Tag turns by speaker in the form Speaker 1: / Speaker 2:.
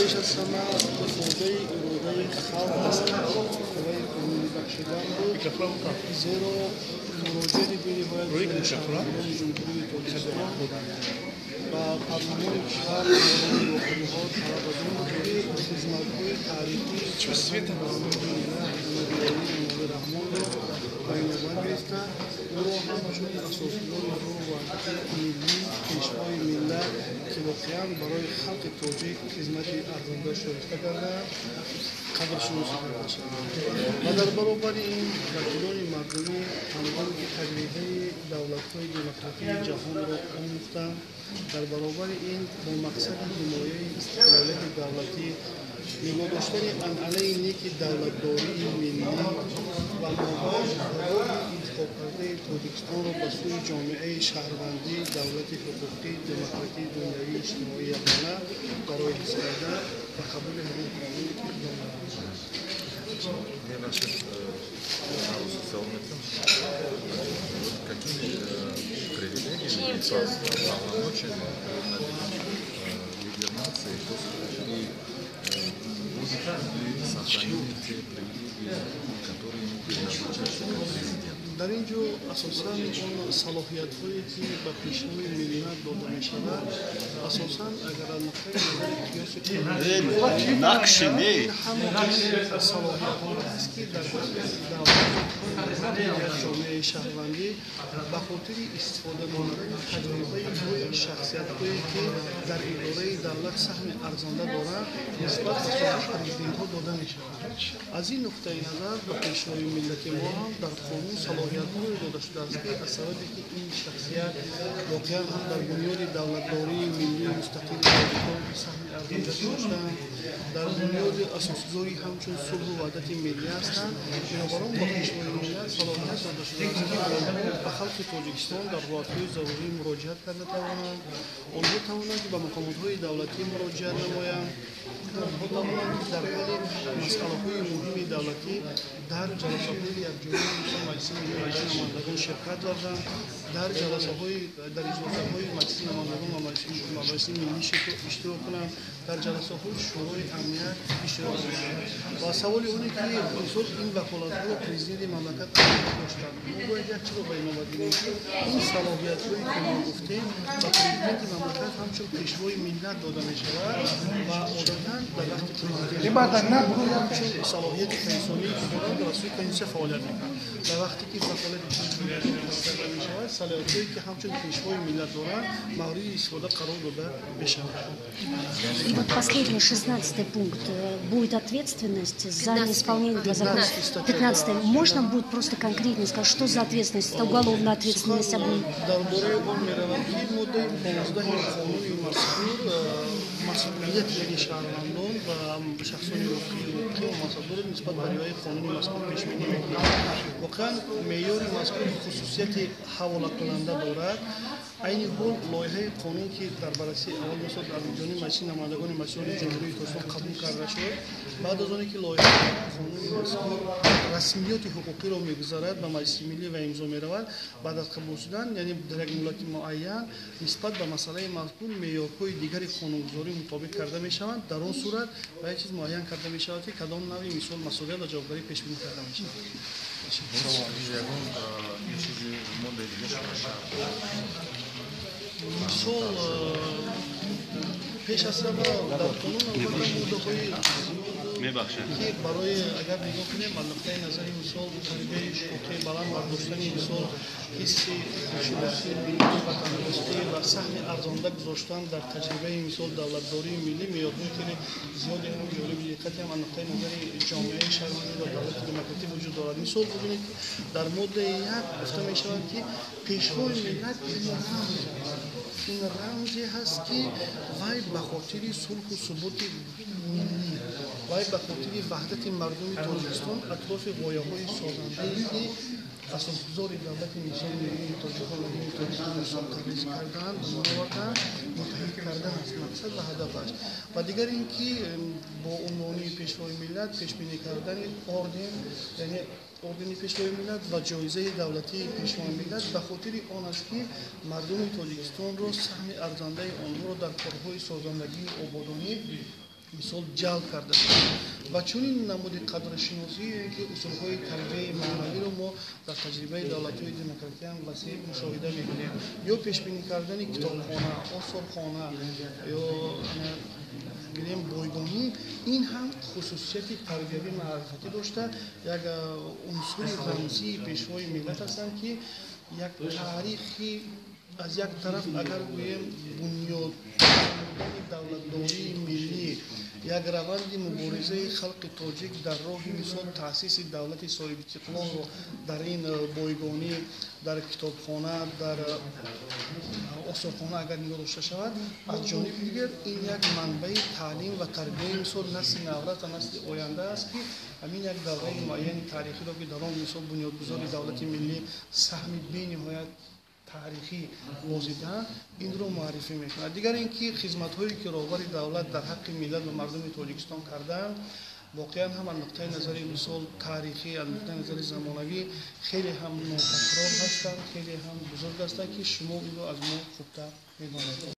Speaker 1: Пеш аз ҳама ифодаи иродаи халқ аст, қувваи қонунӣ бахшидан буд, зеро муроҷиати бениҳоят зиёди шаҳрвандони Ҷумҳурии Тоҷикистон ба парлумони кишвар ҳангоми вохӯриҳо талаб аз он буд, ки хизматҳои таърихии Эмомалӣ Раҳмонро ба инобат гирифта, ӯро ҳамчун асосгузори сулҳу ваҳдати миллӣ, пешвои миллат, ки воқеан барои халқи тоҷик хизмати арзанда шоиста кардаанд, қадршиносӣ карда шавад. Ва дар баробари ин вакилони мардумӣ ҳангоме ки таҷрибаи давлатҳои демократии ҷаҳонро омӯхтанд, дар баробари ин бо мақсади ҳимояи истиқлолияти давлатӣ, нигоҳ доштани анъанаи неки давлатдории миллӣ ва мобайн роҳи интихобкардаи Тоҷикистонро ба сӯи ҷомеаи шаҳрвандӣ, давлати ҳуқуқӣ, демократӣ, дунявӣ, иҷтимоӣ ягона барои ҳифз кардан ва қабули ҳамин қонун иқдом намуданд.
Speaker 2: Мебахшед, савол метавонам? Какими привилегиями и полномочиями лидер нации и будет ли сохранены те привилегии, которые ему предназначаются как президент?
Speaker 1: Дар ин ҷо асосан он салоҳиятҳое, ки ба пешвои миллат дода мешавад, асосан агар аз нуқтаи назари қиёси
Speaker 3: нақши не
Speaker 1: ҳамон салоҳиятҳое аст, ки дар давлат, ҷомеаи шаҳрвандӣ ба хотири истифода намудани таҷрибаи шахсиятҳое, ки дар идораи давлат саҳми арзанда доранд, нисбат ба собиқ президентҳо дода мешавад. Аз ин нуқтаи назар ба пешвои миллати мо ҳам дар қонун салоҳиятҳое дода шудааст, ки аз сабабе ки ин шахсият воқеан ҳам дар бунёди давлатдории миллии мустақили тоҷикон саҳми арзанда доштанд, дар бунёди асосгузори ҳамчун сулҳу ваҳдати миллӣ ҳастанд, бинобар он ба пешвои миллат салоҳият дода шудааст, ки онҳо ба халқи Тоҷикистон дар ҳолатҳои зарурӣ муроҷиат карда тавонанд, онҳо тавонанд, ки ба мақомотҳои давлатӣ муроҷиат намоянд, онҳо тавонанд, ки дар ҳалли масъалаҳои муҳими давлатӣ дар ҷаласаҳои якҷояи Маҷлиси Миллӣ ва Маҷлиси Намояндагон ширкат варзанд, дар ҷаласаҳои дар иҷлосаҳои Маҷлиси Намояндагон ва Маҷлиси Миллӣ иштирок кунанд, дар ҷаласаҳои Шӯрои Амният иштирок кунанд. Ва саволи оне ки мисол ин ваколатҳоро президенти мамлакат доштанд, мо бояд як чизро ба инобат гирем, ки ин салоҳиятҳое, ки мо гуфтем, ба президенти мамлакат ҳамчун пешвои миллат дода мешавад ва одатан дар вақти президент ҳамчун салоҳияти конститутсионӣ ки дорад, дар асоси конститутсия фаъолият мекунад. Дар вақте ки ваколати президент карда мешавад, салоҳиятҳое, ки ҳамчун пешвои миллат дорад, мавриди истифода қарор дода мешавад.
Speaker 4: И вот последний, 16-й пункт. Будет ответственность за неисполнение этого закона. 15. Можно будет просто конкретнее сказать, что за ответственность? Это уголовная ответственность?
Speaker 1: Дар бораи он меравад, ки моддаи 15-и қонуни мазкур масъулияти яъне шаҳрвандон ва шахсони ҳуқуқӣ ва мансабдорро нисбат ба риояи қонуни мазкур пешбинӣ мекунад. Воқеан меъёри мазкур хусусияти ҳаволакунанда дорад. Айни ҳол лоиҳаи қонун, ки дар баррасии аввал мисол аз ҷониби Маҷлиси Намояндагони Маҷлиси Ҷумҳурии Тоҷикистон қабул карда шуд, баъд аз оне ки лоиҳаи қонуни мазкур расмиёти ҳуқуқиро мегузарад, ба Маҷлиси Миллӣ ва имзо меравад, баъд аз қабул шудан, яъне дар як муҳлати муайян нисбат ба масъалаи мазкур меъёрҳои дигари қонунгузорӣ мутобиқ карда мешаванд. Дар он сурат ба як чиз муайян карда мешавад, ки кадом навъи мисол масъулият ва ҷавобгарӣ пешбинӣ карда мешавад.
Speaker 2: Ягон чизи моддаи дига шумо шарҳ?
Speaker 1: Мисол, пеш аз ҳама дар қонун албатта моддаҳои
Speaker 3: Мебахшед.
Speaker 1: ки барои агар нигоҳ кунем аз нуқтаи назари мисол тарбияи ҳуқуқӣ, баланд бардоштани мисол ҳисси худшиносии миллӣ, ватандӯстӣ ва саҳми арзонда гузоштан дар таҷрибаи мисол давлатдории миллӣ, меъёрҳои хеле зиёде ҳам ҷолиби диққате ҳам аз нуқтаи назари ҷомеаи шаҳрвандӣ ва давлати демократӣ вуҷуд дорад. Мисол, бибинед, ки дар моддаи 1 гуфта мешавад, ки пешвои миллат ин рамз аст, ин рамзе ҳаст, ки вай ба хотири сулҳу суботи миллӣ, вай ба хотири ваҳдати мардуми Тоҷикистон атрофи ғояҳои созандае, ки асосгузори давлати мисоли миллии тоҷикон ва дини Тоҷикистон мисол таблиғ кардаанд, ба овардаанд, муттаҳид кардан аст мақсад ва ҳадафаш. Ва дигар ин ки бо унвони пешвои миллат пешбинӣ кардани орден, яъне ордени пешвои миллат ва ҷоизаи давлатии пешвои миллат ба хотири он аст, ки мардуми Тоҷикистонро саҳми арзандаи онҳоро дар корҳои созандагии ободонӣ Мисол, ҷалб карда шавад. Ва чунин намуди қадршиносӣ, ки усулҳои тарбияи маънавиро мо дар таҷрибаи давлатҳои демократиям васеъ мушоҳида мекунем, ё пешбинӣ кардани китобхона, осорхона ё гирем бойгонӣ, ин ҳам хусусияти тарбиявӣ маърифатӣ дошта, як унсури рамзии пешвои миллат ҳастанд, ки як таърихи, аз як тараф агар гӯем, бунёд намудани давлатдории миллӣ, як раванди муборизаи халқи тоҷик дар роҳи, мисол, таъсиси давлати соҳибистиқлолро дар ин бойгонӣ, дар китобхона, дар осорхона агар нигоҳ дошта шавад, аз ҷониби дигар ин як манбаи таълим ва тарбияи, мисол, насли наврас ва насли оянда аст, ки ҳамин як давраи муайяни таърихиро, ки дар он, мисол, бунёдгузори давлати миллӣ саҳми бениҳоят таърихӣ возидаанд, инро муаррифӣ мекунад. Дигар ин ки хизматҳое, ки роҳбари давлат дар ҳаққи миллат ва мардуми Тоҷикистон кардаанд, воқеан ҳам аз нуқтаи назари, мисол, таърихӣ, аз нуқтаи назари замонавӣ хеле ҳам нотакрор ҳастанд, хеле ҳам бузург ҳастанд, ки шумо инро аз мо хубтар медонед.